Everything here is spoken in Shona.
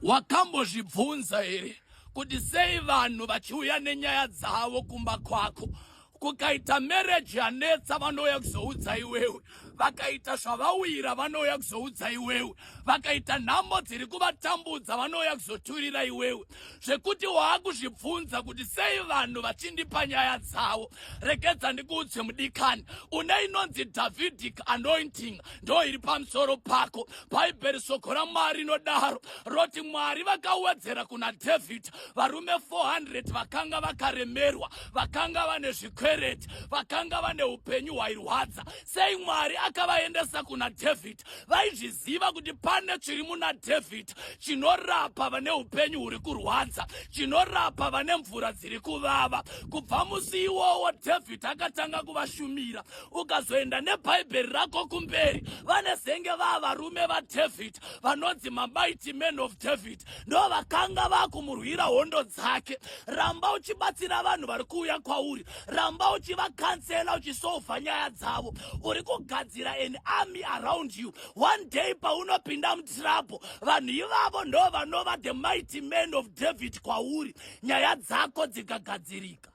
Wakambozvibvunza here kuti sei vanhu vachiuya nenyaya dzavo kumba kwako? Kukaita marriage yanetsa, vanouya kuzoudza iwewe. Vakaita zvavawira, vanouya kuzoudza iwewe. Vakaita nhamo dziri kuvatambudza, vanouya kuzoturira iwewe. Zvekuti waakuzvibvunza kuti sei vanhu vachindipa nyaya dzavo. Regedza ndikuudze mudikani, une inonzi Davidic anointing, ndo iri pamusoro pako. Bhaibheri, soko raMwari rinodaro, roti Mwari vakawedzera kuna David varume 400 vakanga vakaremerwa, vakanga vane zvikwereti, vakanga vane upenyu hwairwadza. Sei Mwari akavaendesa kuna David? Vaizviziva kuti pane chiri muna David chinorapa vane upenyu huri kurwadza, chinorapa vane mvura dziri kuvava. Kubva musi iwowo David akatanga kuvashumira. Ukazoenda nebhaibheri rako kumberi, vanezenge vaa varume vaDavid vanonzi mamighty men of David, ndo vakanga vakumurwira hondo dzake. Ramba uchibatsira vanhu vari kuuya kwauri, ramba uchivakansela, uchisolva nyaya dzavo. Uri kugadzira an army around you. One day paunopinda mutrouble, vanhu ivavo ndo vanova the mighty men of David kwauri, nyaya dzako dzikagadzirika.